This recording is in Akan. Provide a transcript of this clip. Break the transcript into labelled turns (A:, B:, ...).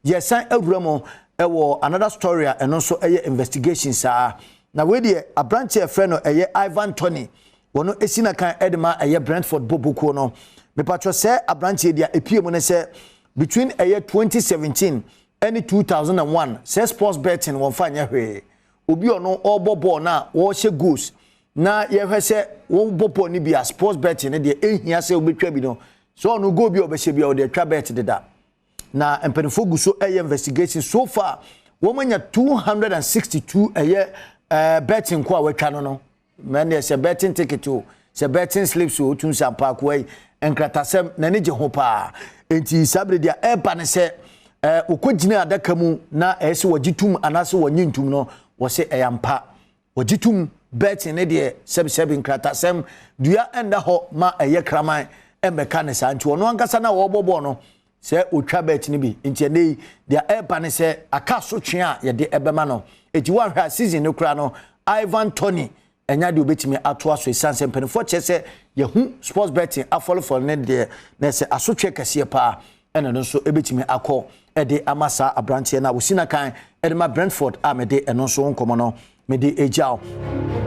A: Yɛsan awura mu ɛwɔ another story a ɛno nso ɛyɛ investigation saa. Na wei deɛ, aberanteɛ a yɛfrɛ no ɛyɛ Ivan Toney, wɔn esi na kan ɛde ma ɛyɛ Brentford bobokuo no. Mipatwɔ sɛ aberanteɛ deɛ epie mu ne sɛ between ɛyɛ 2017 ɛne 2001 sɛ sports betting wɔn fa nyɛ hwee. Obi ɔno ɔrebɔ bɔɔl na wɔrehyɛ goals na yɛhwɛ sɛ wɔbɔ bɔɔl no bi a, sports betting no deɛ ehia sɛ wɔbɛtwa bi no so, ɔno goal bi a ɔbɛhyɛ bi a, ɔde atwa bet deda. Na mpanimfoɔ gu so ɛyɛ investigation. So far wɔn anya 262 ɛyɛ betting ko a wɔatwa no. Mɛne sɛ betting ticket o, sɛ betting slips o, otum sɛ ampaakoa yi nkratasɛm n'ani gye ho paa. Nti saa bere deɛ ɛreba ne sɛ wɔkɔ gyina adaka mu na ɛyɛ sɛ wɔgye tum anaasɛ wɔnye ntum no, wɔsɛ ɛyɛ ampa, wɔgye tum. Betting ne deɛ, sɛbisɛbi, nkratasɛm dua ɛnda hɔ ma ɛyɛ kraman ɛmbɛka ne saa. Nti ɔno ankasa na wɔrebɔ bɔɔl no sɛ otwa bet no bi. Nti ɛnɛ yi deɛ ɛreba ne sɛ aka asotwe a yɛde ɛbɛma no. Eti wɔahwɛ a, season no kora no, Ivan Toney ɛnya deɛ obetumi atoa so, esan sɛ mpanimfoɔ kyerɛ sɛ yɛhu sports betting afɔlefɔle ne deɛ na ɛsɛ asotwe kɛseɛ paa ɛna no nso ebetumi akɔ ɛde ama saa aberanteɛ no a wosi na kan ɛde ma Brentford a mede ɛno nso nkɔmɔ no mede egya o.